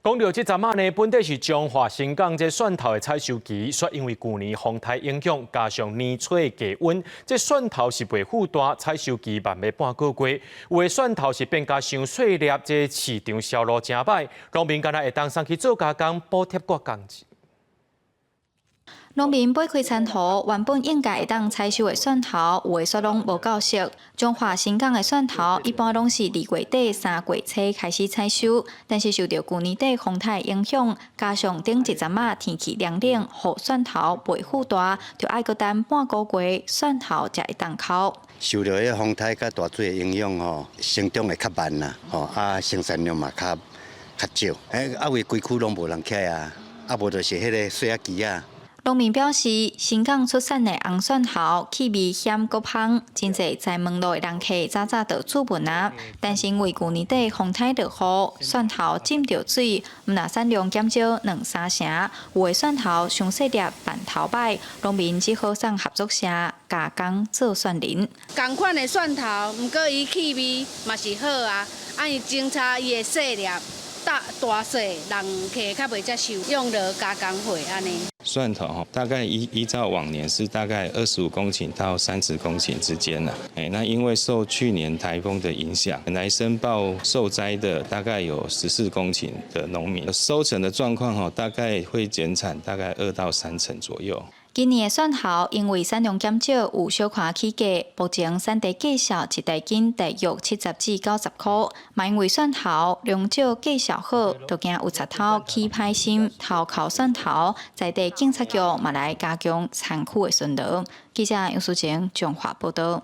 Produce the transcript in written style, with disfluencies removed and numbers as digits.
講著這陣仔呢，本底是彰化新港這蒜頭的採收期，卻因為舊年風颱影響，加上年初的低溫，這蒜頭是袂復大，採收期慢欲半個月。有的蒜頭是變甲傷細粒，這市場銷路誠䆀，農民敢若會當送去做加工，補貼掛工資。農民掰開田土，原本應該會當採收的蒜頭，有的煞攏無夠熟。彰化新港的蒜頭，一般攏是2月底3月初開始採收，但是受著舊年底風颱影響，加上頂一陣仔天氣涼冷，予蒜頭袂復大，就愛閣等半個月，蒜頭才會當摳。受著彼風颱佮大水的影響吼，成長會較慢啦，吼啊生產量嘛較較少。欸，啊為規區攏無人起啊，啊無就是彼個細仔機仔。農民表示，新港出產的紅蒜頭氣味鹹閣芳，真濟在門路的人客早早就注文啊。但是因為舊年底風颱落雨，蒜頭浸著水，毋但產量減少兩三成，有的蒜頭傷細粒，辦頭䆀，農民只好送合作社加工做蒜仁。仝款的蒜頭，毋過伊氣味嘛是好啊，啊伊種差伊會細粒。大大細人客較袂遮受，用落加工貨按呢。蒜頭吼，大概依照往年是大概25公頃到30公頃之間啦。哎，那因為受去年颱風的影響，來申報受災的大概有14公頃的農民，收成的狀況吼，大概會減產大概2到3成左右。今年的蒜頭因為產量減少，有小可起價，目前產地價數一大斤大約70至90箍。嘛因為蒜頭量少價數好，就驚有賊偷起歹心偷摳蒜頭，在地警察局嘛來加強田區的巡邏。記者楊淑晴彰化報道。